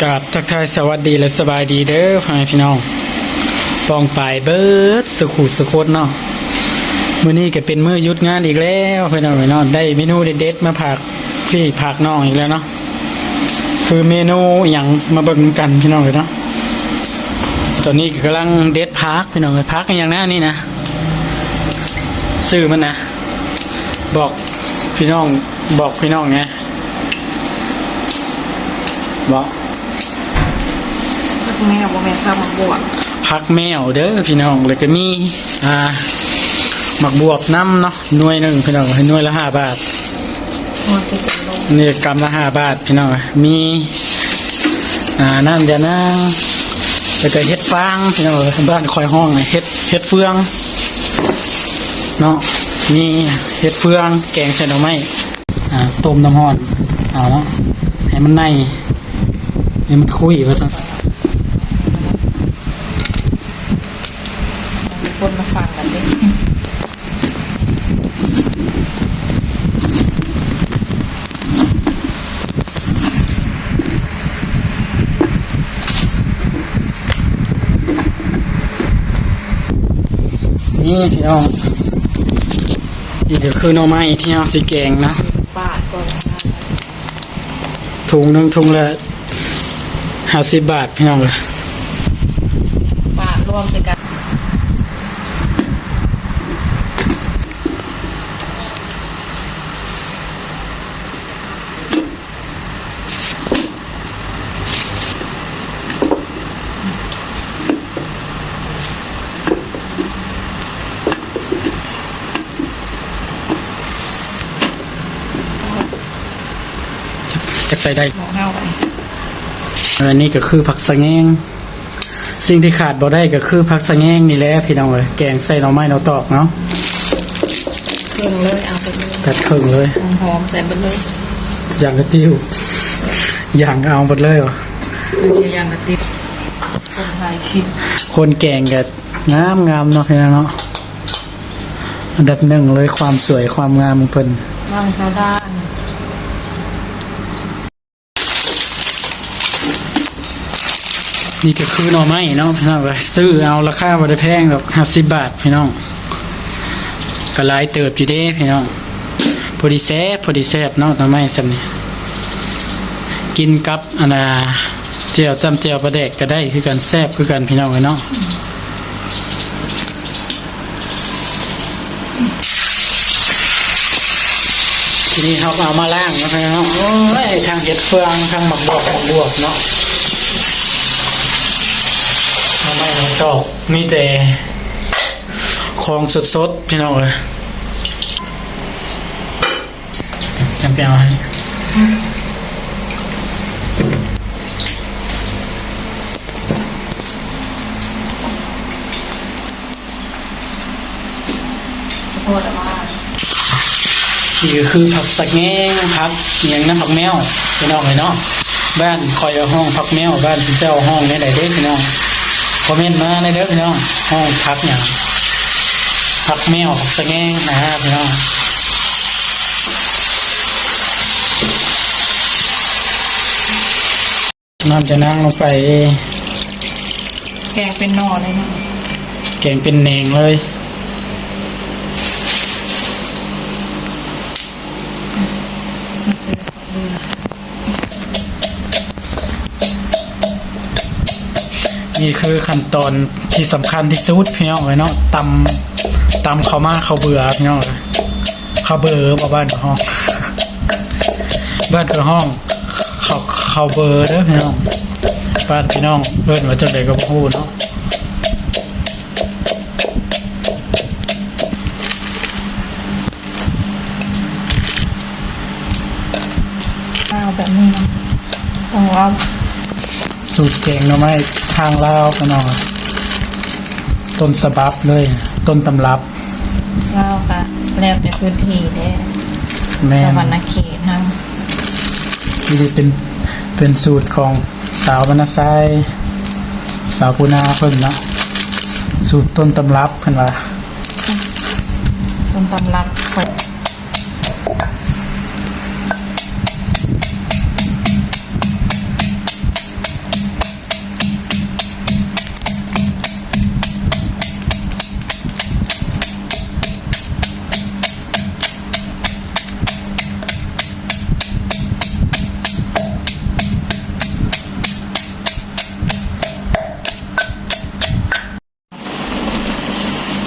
ກາບທັກທາຍສະຫວັດດີ ແລະ ສະບາຍດີເດີພໍ່ແມ່ພີ່ນ້ອງປ້ອງປາຍເບິດສຸຂູສຸຄົນເນາະ. ມື້ນີ້ກໍເປັນມື້ຢຸດງານອີກແລ້ວພີ່ນ້ອງເອີຍເນາະ, ໄດ້ເມນູເດັດໆມາຝາກພີ່ຝາກນ້ອງອີກແລ້ວເນາະ. ຄືເມນູອີ່ຫຍັງ ມາເບິ່ງນຳກັນພີ່ນ້ອງເອີຍເນາະ. ຕອນນີ້ກໍກຳລັງເດັດຜັກພີ່ນ້ອງເອີຍ. ຜັກອີ່ຫຍັງນະນີ້ນະ? ຊື່ມັນນະ ບອກພີ່ນ້ອງ ບອກພີ່ນ້ອງແດ່. ເບາະ ຜັກແມວ ບໍ່ແມ່ນຜັກໝາກບວບ. ຜັກແມວເດີພີ່ນ້ອງ. ແລ້ວກໍມີ ອ່າ ໝາກບວບນຳເນາະ ໜ່ວຍໜຶ່ງພີ່ນ້ອງ, ໜ່ວຍລະຫ້າບາດ. ນີ້ກຳລະຫ້າບາດພີ່ນ້ອງ. ມີ ອ່າ ນ້ຳຢານາງ ແລ້ວກໍເຫັດຟາງພີ່ນ້ອງ, ບ້ານຂ້ອຍຮ້ອງເຫັດ ເຫັດເຟືອງເນາະ. ມີເຫັດເຟືອງ ແກງໃສ່ໜໍ່ໄມ້. ອ່າ ຕົ້ມນ້ຳຮ້ອນເອົາເນາະ ໃຫ້ມັນໄນ ໃຫ້ມັນຂຸ້ຍວ່າຊັ້ນ. ຄົນມາຟັງກັນເດ້. ນີ້ພີ່ນ້ອງ ນີ້ກໍຄືໜໍ່ໄມ້ທີ່ເຮົາຊິແກງນະ. ປາດກ່ອນ ຖົງໜຶ່ງ ຖົງລະຫ້າສິບບາດພີ່ນ້ອງເອີຍ. ປາດລວມໃສ່ກັນ. ຈັກໃສ່ໄດ້. ອັນນີ້ກໍຄືຜັກສະແງງ. ສິ່ງທີ່ຂາດບໍ່ໄດ້ກໍຄືຜັກສະແງງນີ້ແຫຼະພີ່ນ້ອງເອີຍ, ແກງໃສ່ໜໍ່ໄມ້ໜໍ່ຕອກເນາະ. ເຄິ່ງເລີຍ ເອົາໄປເລີຍ ຕັດເຄິ່ງເລີຍ. ຫອມໆ ໃສ່ເບິດເລີຍ. ຢາງກະຕິວ ຢາງເອົາເບິດເລີຍຫວາ? ຄືຢາງກະຕິວ. ຄົນຖ່າຍຄລິບ ຄົນແກງກໍງາມໆ ເນາະພີ່ນ້ອງເນາະ. ອັນດັບໜຶ່ງເລີຍ ຄວາມສວຍຄວາມງາມຂອງເພິ່ນ. ວາງເຂົ້າດ້ານ. ນີ້ກໍຄືໜໍ່ໄມ້ເນາະພີ່ນ້ອງເອີຍ, ຊື້ເອົາ ລາຄາບໍ່ໄດ້ແພງດອກ ຫ້າສິບບາດພີ່ນ້ອງ. ກໍຫຼາຍເຕີບຢູ່ເດ້ພີ່ນ້ອງ, ພໍດີແຊບ ພໍດີແຊບເນາະ ໜໍ່ໄມ້ຊ່ຳນີ້. ກິນກັບ ອັນນ່າ ແຈ່ວ ຈ້ຳແຈ່ວປາແດກກໍໄດ້ຄືກັນ ແຊບຄືກັນພີ່ນ້ອງເອີຍເນາະ. ທີນີ້ເຮົາກໍເອົາມາລ້າງເນາະພີ່ນ້ອງ. ໂອ້ຍ ທັງເຫັດເຟືອງ ທັງໝາກບວບ ໝາກບວບເນາະ. ເອົາໄມ້ມາຕອກ ມີແຕ່ຂອງສົດໆ ພີ່ນ້ອງເອີຍ. ຈຳເປັນເອົາໃຫ້ ນີ້ກໍຄືຜັກສະແງງ ຜັກອີ່ຫຍັງນະ ຜັກແມວ ພີ່ນ້ອງເອີຍເນາະ. ບ້ານຂ້ອຍຮ້ອງຜັກແມວ, ບ້ານຊຸມເຈົ້າຮ້ອງແນວໃດເດ້ພີ່ນ້ອງ? ຄອມເມັນມາແດ່ເດີພີ່ນ້ອງ, ຮ້ອງຜັກຫຍັງ? ຜັກແມວ ຜັກສະແງງນະພີ່ນ້ອງ. ນ້ຳຈະນາງລົງໄປ. ແກງເປັນໜໍ່ເລີຍເນາະ, ແກງເປັນແໜງເລີຍ. ນີ້ຄືຂັ້ນຕອນທີ່ສຳຄັນທີ່ສຸດ ພີ່ນ້ອງເອີຍເນາະ, ຕຳ ຕຳເຂົ້າໝາກເຂົ້າເບືອ ພີ່ນ້ອງເອີຍ. ເຂົ້າເບີບໍ່ ບ້ານຂ້ອຍຮ້ອງ, ບ້ານຂ້ອຍຮ້ອງເຂົ້າ ເຂົ້າເບີເດີພີ່ນ້ອງ, ບ້ານພີ່ນ້ອງເອີ້ນວ່າຈັ່ງໃດກໍບໍ່ຮູ້ເນາະ. ເອົາແບບນີ້ເນາະ, ຕ້ອງເວົ້າ ສູດແກງໜໍ່ໄມ້ທາງລາວ ພີ່ນ້ອງ, ຕົ້ນສະບັບເລີຍ ຕົ້ນຕຳລັບ. ລາວກະແລ້ວແຕ່ພື້ນທີ່ເດ້. ແມ່ນ ສະຫວັນນະເຂດເຮົາ. ນີ້ເປັນ ເປັນສູດຂອງສາວບ້ານນາຊາຍ ສາວພູນາເພິ່ນເນາະ, ສູດຕົ້ນຕຳລັບເພິ່ນວ່າ. ຕົ້ນຕຳລັບຂອງ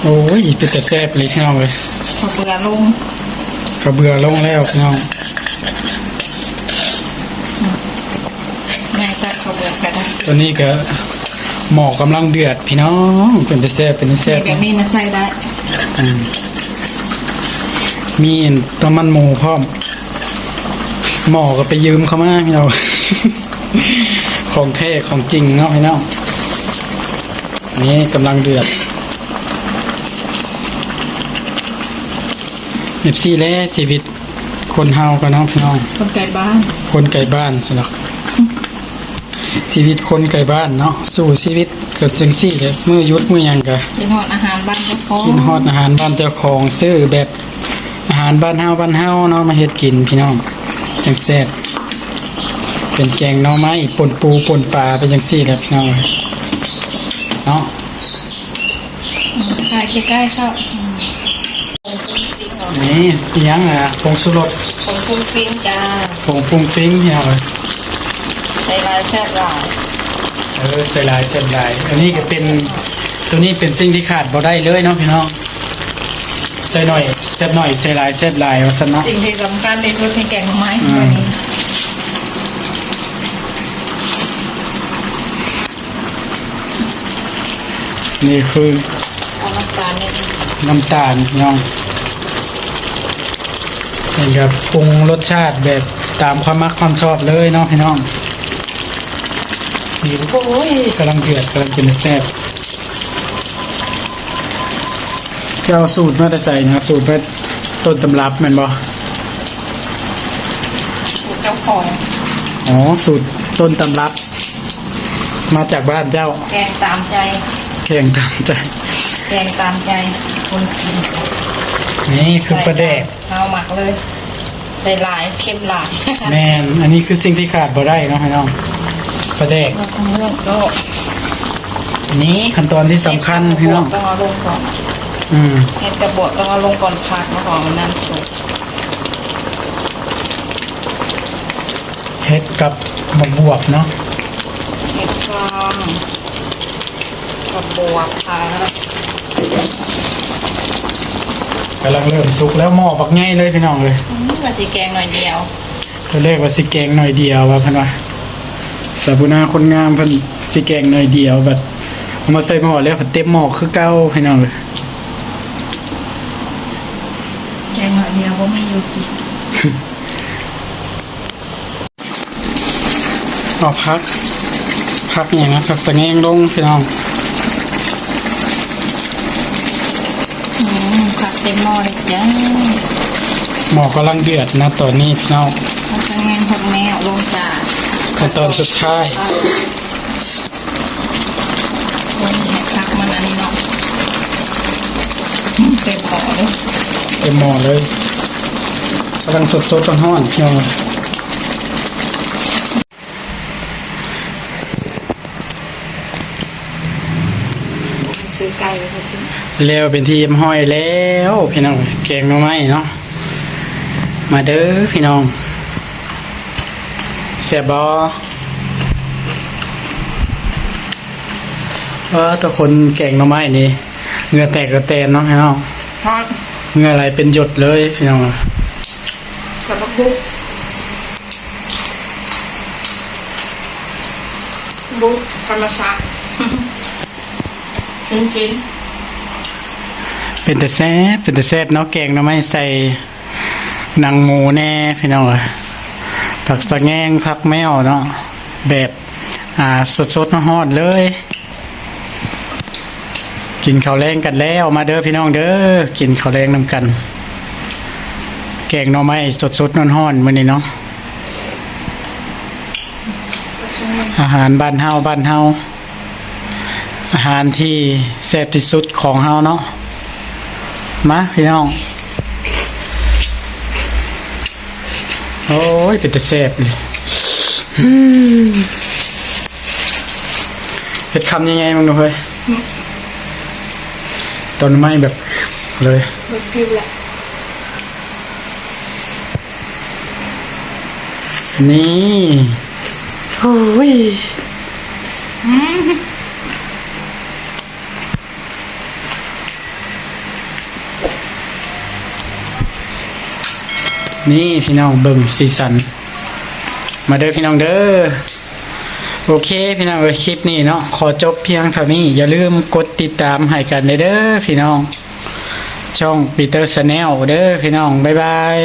ໂອ້ຍ ເປັນຕາແຊບເລີຍພີ່ນ້ອງເອີຍ. ເຂົ້າເບືອລົງ ເຂົ້າເບືອລົງແລ້ວພີ່ນ້ອງ. ອືມ ແມ່ຕັກເຂົ້າເບືອກະໄດ້. ຕອນນີ້ກະໝໍ້ກຳລັງເດືອດພີ່ນ້ອງ. ເປັນຕາແຊບ ເປັນຕາແຊບ. ແບບນີ້ນະໃສ່ໄດ້. ອືມ ມີນ້ຳມັນໝູພ້ອມ. ໝໍ້ກະໄປຢືມເຂົາມາພີ່ນ້ອງ. ຂອງແທ້ຂອງຈິງເນາະພີ່ນ້ອງ. ນີ້ກຳລັງເດືອດ. ແບບຊີ້ແຫຼະຊີວິດຄົນເຮົາກະເນາະພີ່ນ້ອງ. ຄົນໄກບ້ານ ຄົນໄກບ້ານຊັ້ນດອກ. ຊີວິດຄົນໄກບ້ານເນາະ ສູ້ຊີວິດກະຈັ່ງຊີ້ແຫຼະ. ມື້ຢຸດມື້ຫຍັງກະຄິດຮອດອາຫານບ້ານເຈົ້າຂອງ ຄິດຮອດອາຫານບ້ານເຈົ້າຂອງ. ຊື້ແບບ ອາຫານບ້ານເຮົາ ບ້ານເຮົາເນາະ ມາເຮັດກິນພີ່ນ້ອງ ຈັ່ງແຊບ. ເປັນແກງໜໍ່ໄມ້ ປົ່ນປູ ປົ່ນປາ ເປັນຈັ່ງຊີ້ແຫຼະພີ່ນ້ອງເອີຍເນາະ. ອືມ ຖ່າຍໃກ້ໆ ເຂົ້າ. ອືມ ນີ້ອີຫຍັງອະ? ຜົງຊູລົດ ຜົງຟຸ້ງຟິ້ງຈ້າ. ຜົງຟຸ້ງຟິ້ງພີ່ນ້ອງເອີຍ. ໃສ່ຫຼາຍແຊບຫຼາຍ. ເອີ ໃສ່ຫຼາຍແຊບຫຼາຍ. ອັນນີ້ກະເປັນ ໂຕນີ້ເປັນສິ່ງທີ່ຂາດບໍ່ໄດ້ເລີຍເນາະພີ່ນ້ອງ. ໃສ່ໜ້ອຍແຊບໜ້ອຍ ໃສ່ຫຼາຍແຊບຫຼາຍ ວ່າຊັ້ນເນາະ. ສິ່ງທີ່ສຳຄັນທີ່ສຸດໃນແກງໜໍ່ໄມ້. ອືມ ນີ້ຄື ເອົານ້ຳຕານ ນ້ຳຕານພີ່ນ້ອງ. ເພິ່ນກະປຸງລົດຊາດແບບຕາມຄວາມມັກຄວາມຊອບເລີຍເນາະພີ່ນ້ອງ. ນີ້ ໂອ້ຍ ກຳລັງເດືອດ ກຳລັງເປັນຕາແຊບ. ເຈົ້າເອົາສູດມາແຕ່ໃສນະ? ສູດມາຕົ້ນຕຳລັບແມ່ນບໍ່? ສູດເຈົ້າຂອງ. ອໍ ສູດຕົ້ນຕຳລັບ ມາຈາກບ້ານເຈົ້າ. ແກງຕາມໃຈ ແກງຕາມໃຈ ແກງຕາມໃຈຄົນກິນ. ນີ້ຄືປາແດກ ເຮົາມັກເລີຍ. ໃສ່ຫຼາຍ ເຄັມຫຼາຍ. ແມ່ນ ອັນນີ້ຄືສິ່ງທີ່ຂາດບໍ່ໄດ້ເນາະພີ່ນ້ອງ ປາແດກ. ນີ້ຂັ້ນຕອນທີ່ສຳຄັນພີ່ນ້ອງ. ເຫັດກັບບວບຕ້ອງເອົາລົງກ່ອນ ອືມ ເຫັດກັບບວບຕ້ອງເອົາລົງກ່ອນຜັກເນາະ ເພາະວ່າມັນນັ້ນສຸກ. ເຫັດກັບໝາກບວບເນາະ ເຫັດຟາງ ກັບບວບຂາຍແລ້ວ. ກຳລັງເລີ່ມສຸກແລ້ວ ໝໍ້ບັກໃຫຍ່ເລີຍພີ່ນ້ອງເອີຍ. ອືມ ວ່າຊິແກງໜ້ອຍດຽວ ຕອນແລກວ່າຊິແກງໜ້ອຍດຽວວ່າ ເພິ່ນວ່າ ສາວບຸນນາຄົນງາມເພິ່ນຊິແກງໜ້ອຍດຽວ ບັດເອົາມາໃສ່ໝໍ້ແລ້ວພັດເຕັມໝໍ້ຄືເກົ່າພີ່ນ້ອງເອີຍ. ແກງໜ້ອຍດຽວບໍ່ມີຢູ່ກິນ. ເອົາຜັກ ຜັກຫຍັງນະ ຜັກສະແງງລົງພີ່ນ້ອງ. ອືມ ຜັກເຕັມໝໍ້ເລີຍຈ້າ. ໝໍ້ກຳລັງເດືອດນະຕອນນີ້ພີ່ນ້ອງ. ຜັກສະແງງ ຜັກແມວລົງຈ້າ. ຂັ້ນຕອນສຸດທ້າຍ. ຜັກມັນອັນນີ້ເນາະ ເຕັມໝໍ້ເລີຍ ເຕັມໝໍ້ເລີຍ. ກຳລັງສົດໆ ຮ້ອນໆ ພີ່ນ້ອງ. ຊື້ໄກ່ໄວ້ເລີຍ. ແລ້ວເປັນທີ່ຮຽບຮ້ອຍແລ້ວພີ່ນ້ອງ ແກງໜໍ່ໄມ້ເນາະ. ມາເດີພີ່ນ້ອງ ແຊບບໍ່? ເອີ ທຸກຄົນ ແກງໜໍ່ໄມ້ນີ້ ເຫື່ອແຕກກະແຕນເນາະພີ່ນ້ອງ. ເຫື່ອໄຫຼເປັນຢົດເລີຍພີ່ນ້ອງ. ກັບບັກບຸກ ບຸກທຳມະຊາດ ກິນ ເປັນຕາແຊບ ເປັນຕາແຊບເນາະ. ແກງໜໍ່ໄມ້ໃສ່ໜັງໝູແດ່ພີ່ນ້ອງເອີຍ. ຜັກສະແງງ ຜັກແມວເນາະ ແບບ ອ່າ ສົດໆ ຮ້ອນໆ ເລີຍ. ກິນເຂົ້າແລງກັນແລ້ວ ມາເດີພີ່ນ້ອງເດີ ກິນເຂົ້າແລງນຳກັນ. ແກງໜໍ່ໄມ້ສົດໆ ຮ້ອນໆ ມື້ນີ້ເນາະ. ອາຫານບ້ານເຮົາ ບ້ານເຮົາ ອາຫານທີ່ແຊບທີ່ສຸດຂອງເຮົາເນາະ. ມາພີ່ນ້ອງ. ໂອ້ຍ ເປັນຕາແຊບເລີຍ. ເຮັດຄຳໃຫຍ່ໆ ເບິ່ງດູເຮີ້ຍ. ອືມ ຕອນໄມ້ແບບເລີຍ ເບິດພິວລະ. ນີ້ ໂອ້ຍ ອືມ. ນີ້ພີ່ນ້ອງເບິ່ງສີສັນ ມາເດີພີ່ນ້ອງເດີ. ໂອເຄພີ່ນ້ອງເອີຍ ຄລິບນີ້ເນາະ ຂໍຈົບພຽງເທົ່ານີ້. ຢ່າລືມກົດຕິດຕາມໃຫ້ກັນເດີພີ່ນ້ອງ ຊ່ອງ Peter Channel ເດີພີ່ນ້ອງ. ບາຍບາຍ.